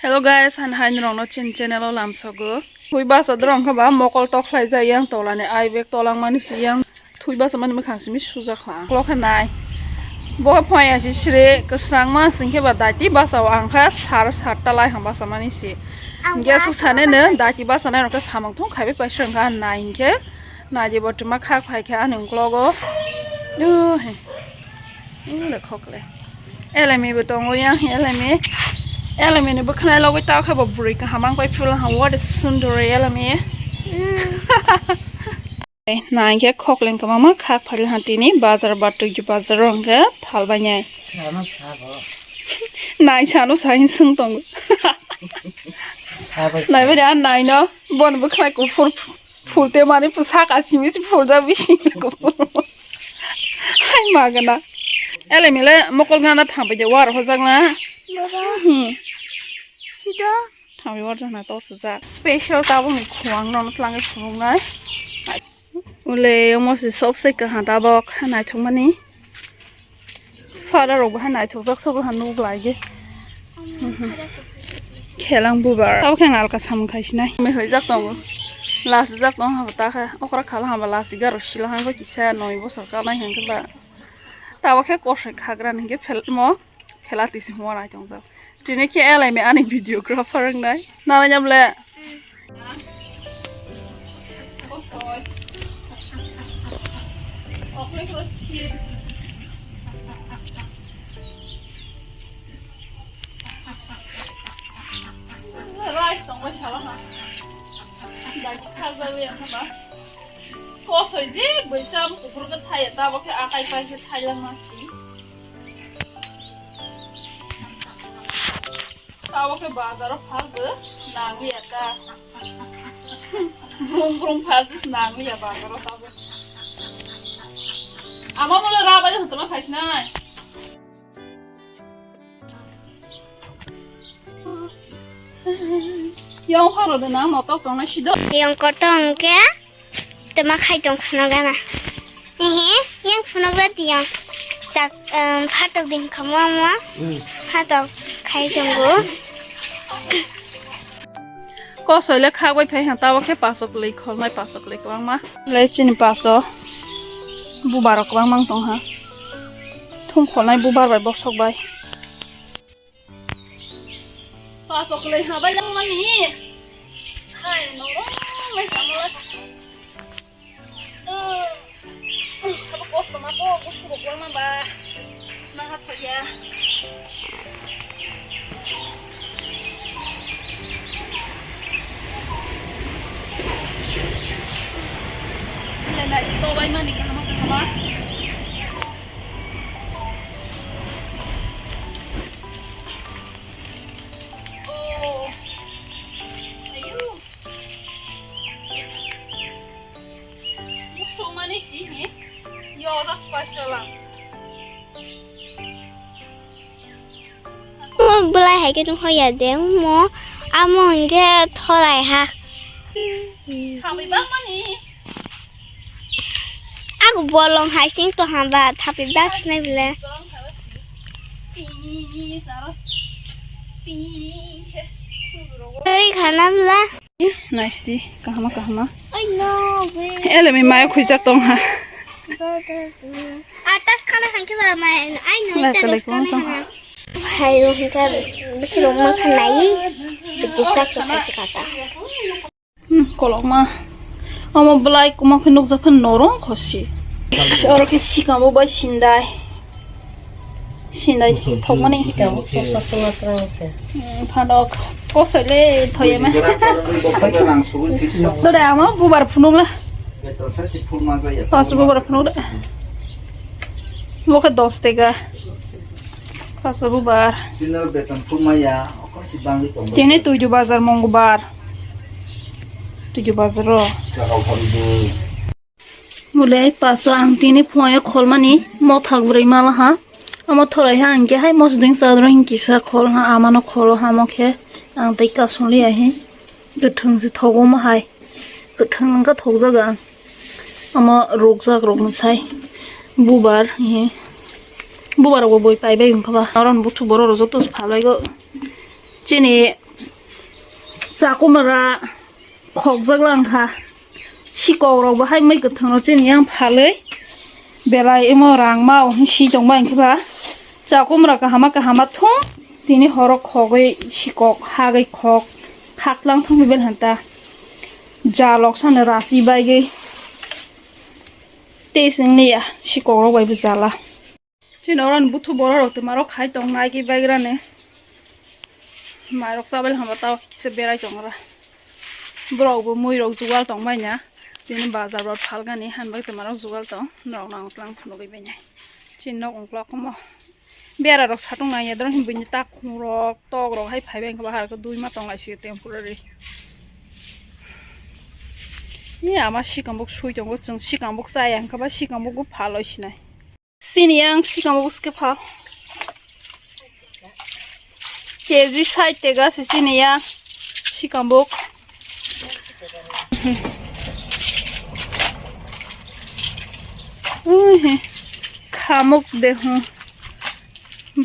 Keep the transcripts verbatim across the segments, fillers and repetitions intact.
Hello guys, han hai norokno chini channel o lamsogo. Thui basa dorong khe ba mokol tok khlai jai yang tola ni ai bag tolang mani si yang thui basa mani mwkhang simi sujak kha. Klo khe nai. Bo phai ya si sre kwsang ma sing khe ba daiti basa o ang kha sar sat ta lai hang basa mani si. Ang Gas basa sane no daiti basa nai rok khe samung thung khai bai paisa ang kha nai hing khe nai di bo tuma kha khai khe ani ungklogo. Yo he. Ule khokle. Elemi bo tongo yang, elemi. Elemi ni bwkhnai logwi ta khe bo bwrwi kaham ang pai phul ha, what a sundari elemi. Eh, nai khe khokleng kwbangma khak phalwi ha tini bazar ba twi bazar o hwnkhe phalbai nai. Sano sabo. Nai sano sahin swng tongo. Sabo. Nai bai da nai no bon bwkhnai kuphur. Phul te mani phu saka simi si phul jak bisi. Hai magana. Ele mile mokol gana thang pai de war hojak na. Baba. Hmm. Sida. Thang pai war jak na tor sujak. Special tabuk ni khuang no tlang phunuk nai. Ule omo si sok se kaha tabok naithok mani. Father rok bahai naithokjak sobo ha nuk lai ge. Khelang bubar. Abo khe ang alka samung khai sinai. Mui hoijak tongo. Last jak tongo habo ta khe. Okra khala habo last garo sila hangko kisa noi bosor kanai hangke ba. Tabo khe kosoi khagra ni hingke phelmo. Phela tisi huma nai tongjak. Tini khe elai me ani videographer wngnai. Nana nyamle. Rice tongbai sala ha. Dagi khajawi ang ba. Kosoi je bai cham kuphur khe thai ta bo khe akai pai khe thai lang ma si. Tabo khe bazaro phalbo nangliya ta. Brum brum phalbo nangliya bazaro tabo. Ama mole rabai hwnsama khaisinai. Yang pharo de na motok tong na sido. Yang kotong ke? Tama khai tong phano gana. Ehe, yang phunuk ra tiyang. Chak, em, phatok din kamo amo. Hmm. Phatok khai tongo. Kosoi le khagwi phai ha, tabo khe paso kwlwi kholnai, paso kwlwi kwbangma. Le chini paso bubar rok kwbangma wng tong ha. Thum kholnai bubar bai boksok bai. Paso kwlwi ha bai lang mani. Hai, norok lai tamo lai. Abo kosto ma ko, gustu ko kwma ba. Ma ha thoya. Ile nai to bai mani kahama kahama. Oh. Ayo. Musuk mani si hi. Yo, das paisa lang. Mo belai hai ke nung hoya de mo amo hingke thorai ha. Kami bang mani. Aku bolong hai sing to hamba tapi bak sinai bele. Teri khana bela. Nice di, kahama kahama. I know. Ele mi maya khujak tong ha. Atas khana hangke ba mai. I know. Hai, hingke bisi rok ma khanai. Bisi sak kata. Hmm, kolokma. Omo belai kuma khe nukjak khe norong khosi. Oro khe sikamo bai sindai. Sindai thokmani. Hmm, phanok. Kosoi le thoyema. Dore amo bubar phunukla. Pas bubar phunuk de. Bo khe dos tega. Pas bubar. Tini tuidu bazar mongbar. Tuidu bazaro. Mole paso ang tini phuaio kholmani mothak bwrwi mala ha. Omo thorai ha hingke hai mosodeng chadro hing kisa khol ha amano kholo ha mo khe ang tei kasongliya hi kwthwng se thogo mo hai kwthwng wngkha thokjaga omo rukjak rok mwsai bubar hi bubar rok bo boi paibai wngkha ba oro ni buthu borok rok joto se phalaigo. Chini Chakumara khokjak lang kha. Sikok rok bo hai mai kwthang rok chini yang phalwi belai emo rang ma o si tong bai khe ba. Chakumara kahama kahama thung tini horo khogwi sikok hagwi khok khaklang thangwi bel hanta. Ja lok sano rasi baigwi tei sing liya sikok rok bai bwchala. Chini oro ni buthu borok rok twma rok khai tong nai ki baigra ni. Mai rok chabel hama tao kisa berai tong ra. Borok bo mui rok jugal tong bai na. Tini bazar rok phalgani han bai twma rok jugal tong. Norok nang tlang phunugwi bai nai. Chini nok ungkla komo. Bera rok satung nang ya dorong buini tak khung rok tok rok hai phai bai khe bahar khe dui ma tong lai si temporary. Ni ama sikambuk sui tongo chwng sikambuk chaya hwnkhe ba sikambuk bo phaloi sinai. Sini yang sikambuk ske pha. K G side tega se sini yang sikambuk. Ui he. Khamuk de hu.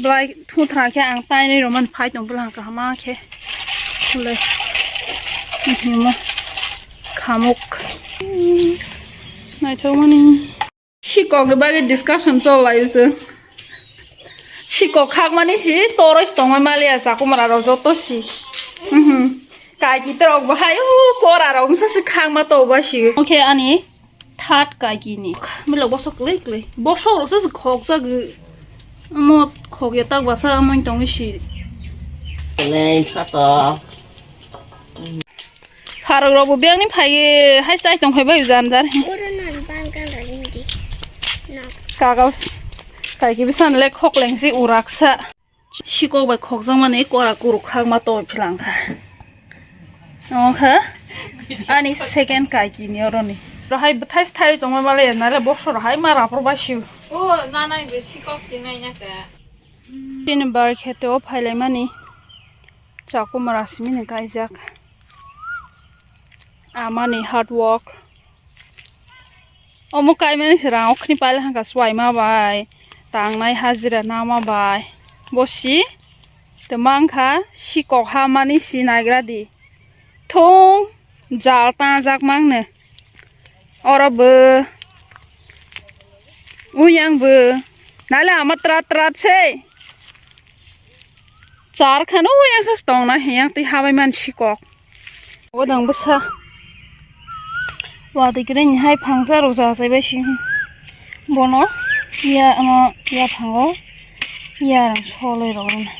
Blai thu thra khe ang tainwi roman phai tong bwlangkha hama khe. Khulai. Himo. Khamuk. Naithok mani. Sikok ni bagwi discussion chol lai se. Sikok khak mani si toroi tongma maliya chakumara rok joto si. Mhm. Kaiki torok bo hai u kora rok msa si khak ma to ba si. Oke ani third kaiki ni. Milo bosok klei klei. Bosok rok se khok jagwi. Amo khok ya tak basa amo tongwi si. Klei sato. Pharok rok bo biyang ni phai hai chai tong phai bai jan jar. Oro nan ban kan da ni di. Na. Kagos. Kaiki bisan le khok leng si urak sa. Sikok bai khokjakmani kora kuruk khakma toi philangkha. Omo kha ani second kaiki ni oroni. Rohai bwthai sthai tongma male nale bosor hai ma rapor bai siu. O nanai be sikok si nai na ka. Chini bar kheto phailaimani chakumara simi ni kaijak. Amani hard work. Omo kaimani se rang okhni paile hangkha swima bai, tangnai hajira nama bai. Bo si twmang kha sikok hamani si naigra di. Thung jal tangjak mangno. Oro bo. Uyang bo. Nale ama trat trat se. Char khano yang sa tong na yang twi habai man sikok. Wadang bwsa. Watwi kwrwi ni hai phangsa rok sa chai bai si. Bono ya ama ya phango ya rang soloi rok rwna.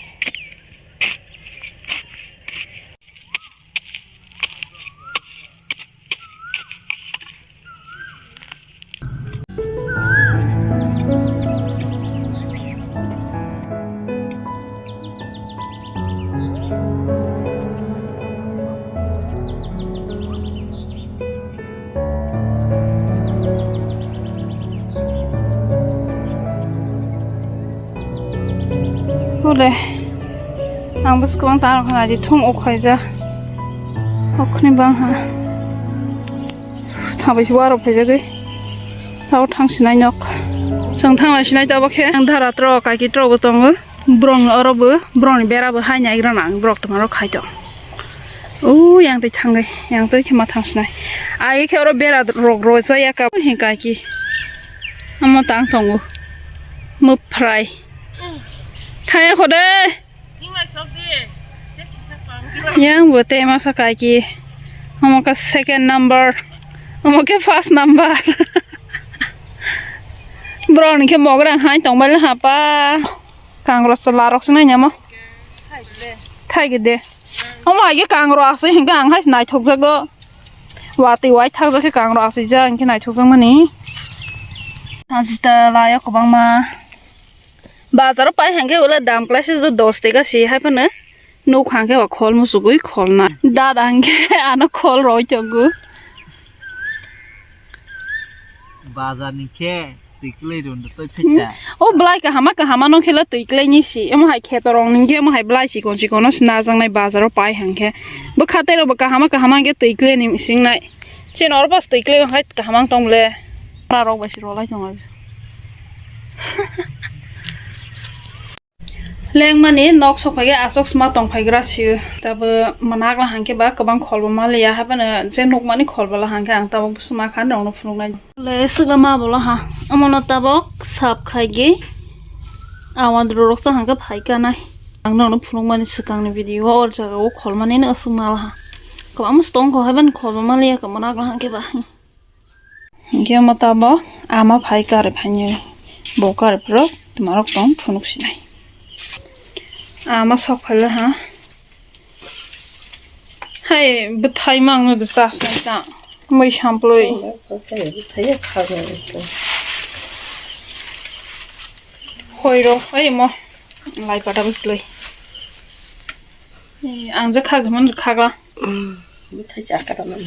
Hole, ang bwskang tang rok khna di thung o khaijak. Okhni bang ha. Thabai si warok phaijagwi. Tao thang sinai nok. Chwng thang lai sinai tabo khe. Ang dara tro kaiki tro bo tongo. Borok ni oro bo, borok ni bera bo hai nai rana ang borok tongma rok khai tong. O yang twi thangwi, yang twi khe ma thang sinai. Ai khe oro bera rok rojak ya ka hin kaiki. Amo tang tongo. Muprai. Thaya kho de. Yang bo te masa kaiki. Omo ka second number. Omo ke first number. Borok ni khe mograng hai tong bai ha pa. Kangro chwla rok se nai namo. Thai ge de. Omo hai ge kangro aswi hingke ang hai se naithok jago. Watwi wai thak jak khe kangro aswi jak hingke naithok jak mani. Sajita layo kwbangma. Bazar o pai hingke ule dam kwlai se dos teka si hai phano. Nuk hangke wa khol muchugwi khol na. Dada hingke ano khol roi tongo. Bazar ni khe twi kwlai rwndo twi phita. O bwlai kahama kahama no khela twi kwlai ni si. Omo hai kheto rok ni khe omo hai bwlai chikon chikon no sna jang nai bazar o pai hangke. Bwkha tei rok bo kahama kahama hingke twi kwlai ni sing nai. Chini oro bas twi kwlai hai kaham ang tong le. Pra rok bai si rw lai tong lai. Lengmani nok sok phaikhe aswk sma tong phaigra sio. Tabuk mwnakla hwnkhe ba kwbang kholbo maliya, haphano je nukmani kholbola hwnkhe ang tabuk sma kha norokno phunuknai. Le swkla ma bolo ha. Omono tabuk sap khaigwi awan rorok sa hwnkhe phai kanai. Ang norokno phunukmani swkangni video o, o jaga o kholmani no aswk mala ha. Kwbangma tong kho haphano kholbo maliya kwmwnak hwnkhe ba. Hwnkhe omo tabuk ama phai kari phainwi bo kari phuru twmarok tong phunuk sinai. Ama sok phaila ha. Hai bwthai mangno do chasnai ta. Mui samploi. Bwthai ya kharnai to. Hoiro, oi mo. Lai pata bwslai. Eh, ang je khak man khakla. Bwthai chakara man.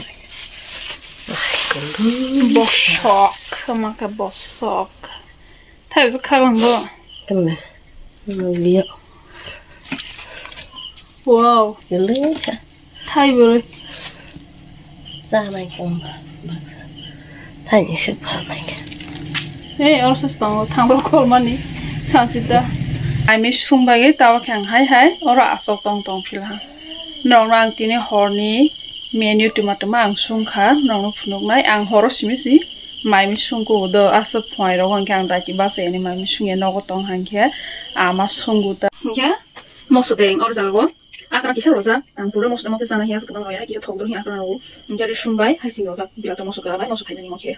Bosok, maka bosok. Thai bwsa khaklang bo. Kemne? Liya. Wow. Kemne cha? Thai bwrwi. Chanai khe wngkha baksa. Thaini swk phalnai khe. Hey, oro se tongo, thangbro kholmani. Sansita. Aimi sung bagwi tawa khe ang hai hai, oro aswk tong tong phila. Norokno ang tini horni menu twma twma ang sung kha, norokno phunuknai. Ang horo simi si mai mi sung kugo do, aswk phuai rogo hwnkhe ang daiti bachai ani mai mi sung ya nogo tong hwnkhe ama sungo ta. Hwnkhe moso deng oro jaga o. Akran kisa rojak, ang pura moso, omo khe chana hiya, kwbang rwya, kisa thok doro hiya akran rwo. Hwnkhe ari sum bai, hai sing rojak, bilato moso kwra bai, moso phaimani omo khe.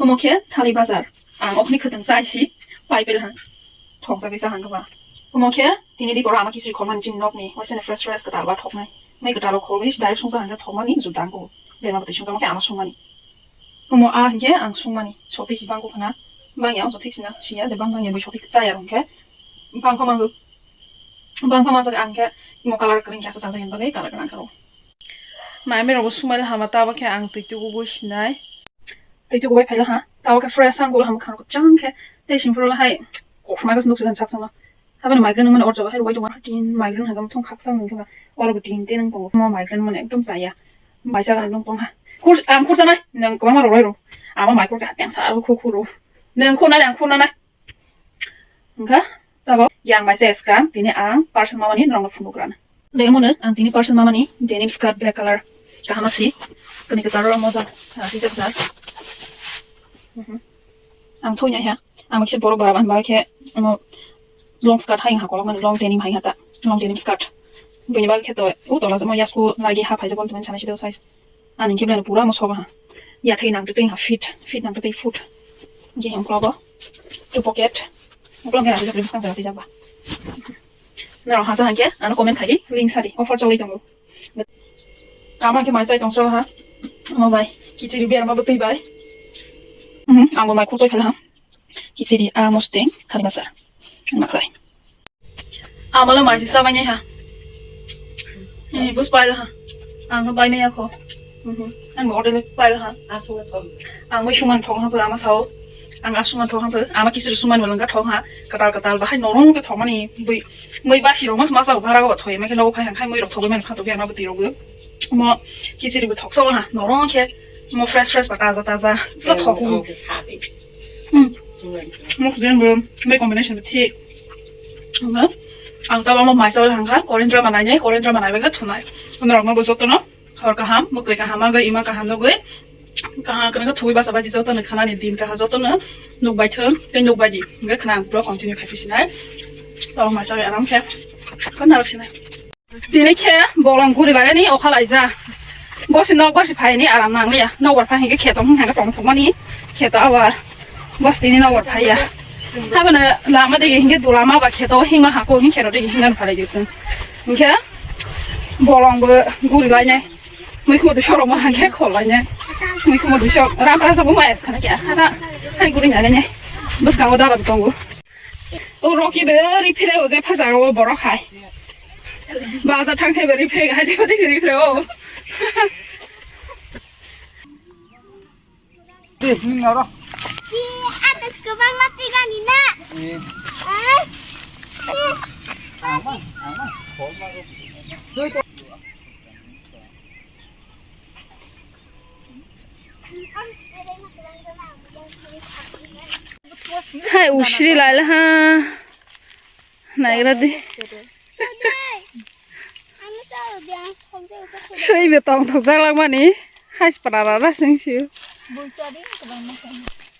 Omo khe thali bazar, ang okhni khwtwng chai si, pai pela hang. Thok jagwi cha hang khe ba. Omo khe tini di poro ama kichri khormani chini nokni, waisano fresh fresh kwtal ba thoknai. Mai kwtal rok khogwi direct sungsa hang khe thokmani juda ang kugo. Berma bwtwi sungsa omo khe ama sungmani. Omo a hwnkhe ang sungmani, sotwi si bang kukhna. Bang ya, omo thik sina, siya de bang bang ya, bui sotwi chaya rw hwnkhe. Bang kho mango. Bangkha manjak ang khe imo colour kwrwi khe aswk chajak bagwi colour kwrwi khe. Mai mai rogo sumai hama tabo khe ang twi tugu gwi sinai. Twi tugu bai phaila ha. Tabo khe fresh ang gula hama khang chang khe tei sing phuru hai kok sumai bas nuk sujak sak sama. Habani migraine mani orjago hai rwbai tongo tin migraine hagam thung khak sang nang khe ba oro bo tin tin nang tongo mo migraine mani ekdom chaya. Bai sa gana nung tong ha. Khur ang khur sanai nang kwbangma rwbai rw. Ama mai khur khe yang sa khu khu rw. Nang khur nai ang khur nai. Hwnkha tabok yang bai se swkang tini ang parcel mamani norokno phunuk rana. Tei omono ang tini parcel mamani denim skirt black colour kaham si kwnwi kwcharo moja asijak jak. Mhm. Ang thoi nai ha ang kisa borok bara ban bai khe omo long skirt hai ha kolok mani long denim hai ha ta long denim skirt. Bini bagwi khe to u tola jamo yasku lagi ha phaijak on tumi sana sido size. Ani khe bwlai pura mo soba ha. Ya thai nang twi ha fit fit nang twi foot. Ge hem klogo. Two pocket. Uklok khe rajak ribis kang jaga sijak ba. Norok haja hangke ano comment khai link sadi offer choli tongo. Tama khe mai chai tong so ha. Mo bai kichiri ber ma bwtwi bai. Mhm, ang bo mai khutoi phala ha. Kichiri a mosteng khali masar. Makhai. Amalo mai sisa bai ha. Eh, bus pai ha. Ang bai mai akho. Mhm. Ang order pai ha. Ang mai suman thong ha ama sao. Ang asuman thok hangtw, ama kisir suman malwng kha thok ha, kwtal kwtal bahai norong khe thokmani bui, bui basi rok mas masa bara go thoi ma khe nogo phai hang khai mui rok thogwi mani phantok yang ma bwtwi rok. Mo kisir bo thok so ha, norong khe mo fresh fresh ba taja taja sa thok. Hmm. Mo khujin bo, bai combination bo thik. Ang ta mo mai sa hang kha, korendra manai nai, korendra manai ba kha thunai. Norok no bo joto no. Hor kaham, mwkwi kaham, agwi ima kaham nugwi. Kaham kwrwngkhe thugwi basa bai di jotono khanani din kaham jotono nukbai thung tei nukbai di. Hwnkhe khna ang vlog continue khai phi sinai. Tamo maisa bai aram khe khna rok sinai. Tini khe bolong guri lagani okha laija. Bosi nok bosi phaini aram nangliya. Nok bar phai hwnkhe kheto hwnkhe tong thokmani kheto abar. Bosi tini nok bar phaiya. Habana lama degi hwnkhe dulama ba kheto hima hako hwnkhe kheto degi hwnkhe phalai diusun. Hwnkhe bolong bo guri lainai. Mui khuma duisok rok ma hangkhe khol lainai. Mui khuma duisok ram ram sabo ma es khana kya khana. Hai guri nai nai. Bwskango dara tongo. O Rocky bo ri phire o je phajar o borok hai. Baza thang thai bo ri phire hai je ri phire o. Di, ning aro. Di, atas kebang mati gani na. Eh. Eh. Aman, aman. Doi to. Hai usri lala ha. Naigra di. Sui be tong thok jak langmani. Hais para ra ra sing siu.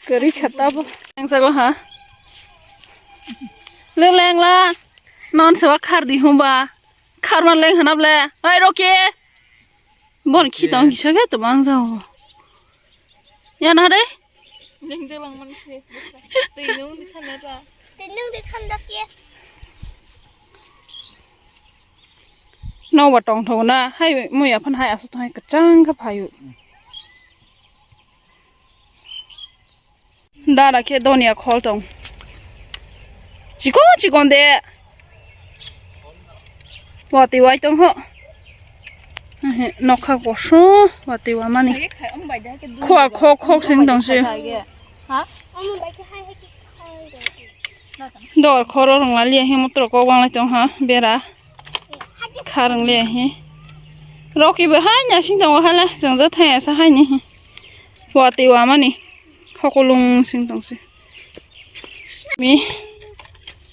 Kari khata bo. Yang sagla ha. Le leng la. Non sewa khar di humba. Khar man leng hanap le. Oi Roki. Bon khi tong kisa khe to bang jao. Ya na re. Neng de lang man khe. Tei nung di khan ra. Tei nung di khan ra khe. Noba tong thok na hai mui aphan hai asu thai kachang kha phayu. Dara khe donia khol tong. Chikon chikon de. Watwi wai tong ho. Ahe, nokha koso watwi wamani. Khua khok khok sing tong se. Dor khoro rong lalia he motor kok wang lai tong ha bera. Kharang le he. Roki bo hai nya sing tongo hala, jang ja thaya sa hai ni he. Watwi wamani. Hokolung sing tong se. Mi.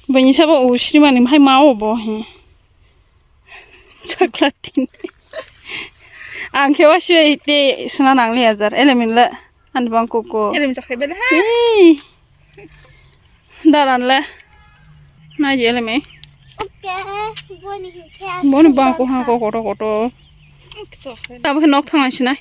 Bini sabo u srimani hai ma o bo he. Chakla tin. Ang khe wa sui te suna nang le ajar. Ele min le. Ani bang koko. Ele min chakhai bele ha. Ei. Daran le. Nai di ele mi. Oke. Boni hinkhe. Boni bang ko ha ko koto koto. Abo khe nok thang nai sinai.